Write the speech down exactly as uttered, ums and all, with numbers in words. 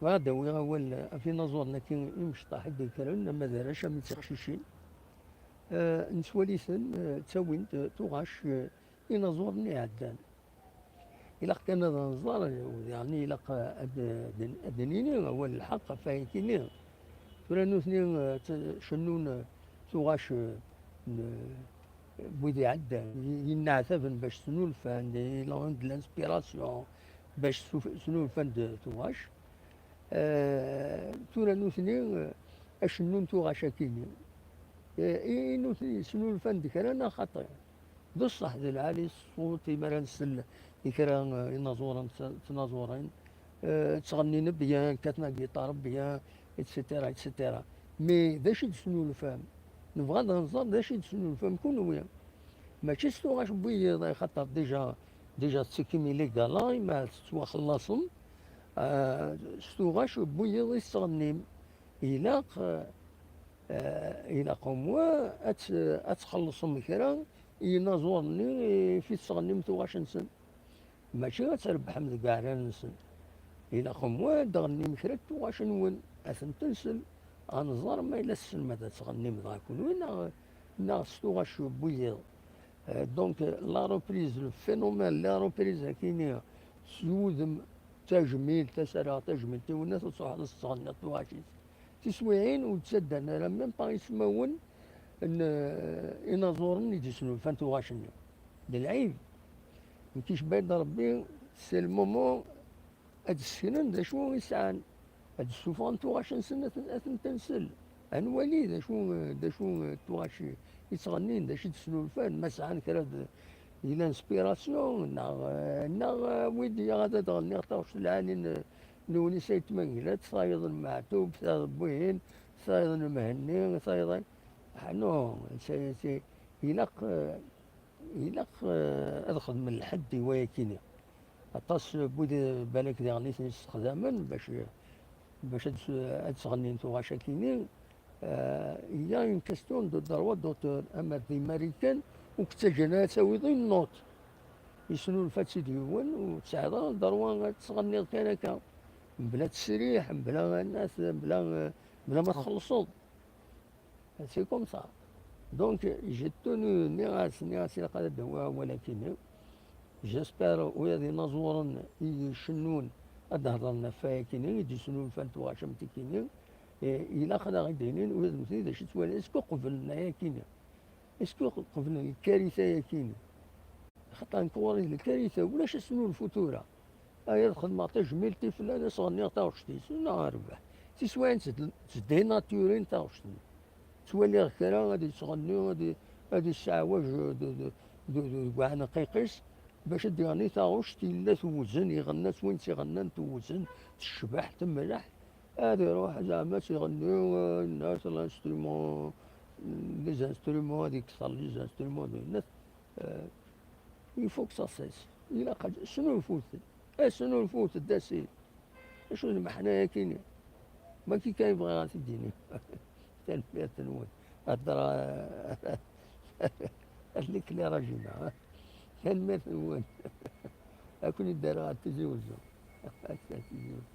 Bɣiɣ ad d-awiɣ awal ɣef inaẓuren-agi imecṭaḥ i d-yekkren, ama d arrac, ama d tiqcicin. Eh, nettwali-ten, eh, ttawin-d, eh, tuɣac, eh, inaẓuren iɛeddan. Ilaq kan ad nẓer, eh, u diɣen ilaq, eh, ad, ad, ad d-nini awal lḥeqq ɣef wayagi-nni. Tura nutni, eh, tt-, cennun, eh, tuɣac, eh, n, n wid iɛeddan, i, yenneɛtaben bac snulfan, ils ont de l'inspiration, bac suf-, snulfan-d tuɣac. Eh, tura nutni, eh, acennun tuɣac akini. Eh, i, i nutni snulfan-d kra neɣ xaṭi? D ṣṣeḥ, d lɛali ṣṣut imi ara nsel i kra, eh, inaẓuren, t-, tnaẓurin, eh, ttɣennin bien, kkaten agiṭar bien, et cetera, et cetera. Mais d acu i d-tesnulfam? Nebɣa ad nẓer d acu i d-tesnulfam kunwi. Mačči s tuɣac n wiyiḍ, axaṭer déjà, déjà tettikim illégal, ma tettwaxellasem, eh, s tuɣac n wiyiḍ i tettɣennim. Ilaq, eh, eh, ilaq au moins ad t-, ad txellṣem kra i yinaẓuren-nni i fi tettɣennim tuɣac-nsen. Mačči ad trebḥem deg uɛrar-nsen. Ilaq au moins ad d-tɣennim kra n tuɣac-nwen, ad tent-nsel, ad nẓer ma yella tessnem ad tɣennim dɣa kunwi neɣ, neɣ s tuɣac n wiyiḍ. Euh, donc, la reprise, le phénomène, la reprise akini, s wudem, tajmilt, ad s-rreɣ tajmilt i winnat, ad truḥeḍ ad tettɣenniḍ tuɣac-is. Tiswiɛin ur ttaddan ara même pas ismawen n, euh, inaẓuren i d-isnulfan tuɣac-nni. D lɛib. Nekk icebba-yi-d Rebbi, c'est le moment ad d-sseknen d acu i sɛan, ad d-ssufɣen tuɣac-nsen, ad ten-, ad tent-nsel. Ad nwali d acu, d acu tuɣac i ttɣennin, d acu i d-snulfan, ma sɛan kra d, di l'inspiration, neɣ, neɣ wid yaɣ ad, ad ɣenniɣ taɣect lɛali n, n Wnis Ayt Mengellat, tayeḍ n Meɛtub, tayeḍ n Wihin, tayeḍ n Mhenni, tayeḍ, ah non, c'est, c'est, ilaq, Ilaq, eh, ad xedmen lḥedd i wayakini. Aṭas n wid, eh, balak diɣen i ten-yessexdamen bac, bac ad s-, ad sɣennin tuɣac akini. Eh, il y a une question de droit d'auteur. Ama d Imarikan, ur k-ttaǧǧan ara ad tawiḍ une note. Yesnulfa-tt-id yiwen, ur tesɛiḍ ara le droit ad tesɣenniḍ kan akka. Mebla ttesriḥ, mebla annat, mebla, eh, mebla ma txellṣeḍ. C'est comme ça. Donc, j'ai tenu, nniɣ-as, nniɣ-as ilaq ad d-awiɣ awal akini. J'espère ula d inaẓuren i icennun ad d-hedren ɣef wayakini, i d-isnulfan tuɣac am tikini. Eh, ilaq ad aɣ-id-inin ula d nutni d acu ttwalan. Est-ce que qeblen ayakini? Est-ce que qeblen lkarita-yakini? Xaṭer nekk ɣur-i d lkarita, ulac asnulfu tura. Ay ad xedmeɣ tajmilt i flan, ad s-ɣenniɣ taɣect-is, neɣ rbeḥ. Tiswiɛin ttd-, ttdenaturin taɣect-nni. Ttwaliɣ kra ad yettɣenni, ad i-, ad yesseɛwaj d, d, d, d, deg uɛenqiq-is, bac ad d-iɣenni taɣect, yella tewzen, iɣenna-tt win tt-iɣennan tewzen, tecbeḥ, temleḥ. Ad iruḥ zeɛma ad tt-iɣenni, eh, yenna-t l'instrument, les instruments, ad ikter les instruments, d yenna-t, eh, il faut que ça cesse. Ilaq ad snulfut. Eh, snulfut, d asil. Acu d lmeḥna-yakini? Maki kan bɣiɣ ad t-id-iniɣ. Tanemmirt-nwen. Hedder, eh, ad l'éclairage-ina, ha? Tanemmirt-nwen. Ad ken-id-rreɣ ar Tizi Wezzu. Ar Tizi Wezzu.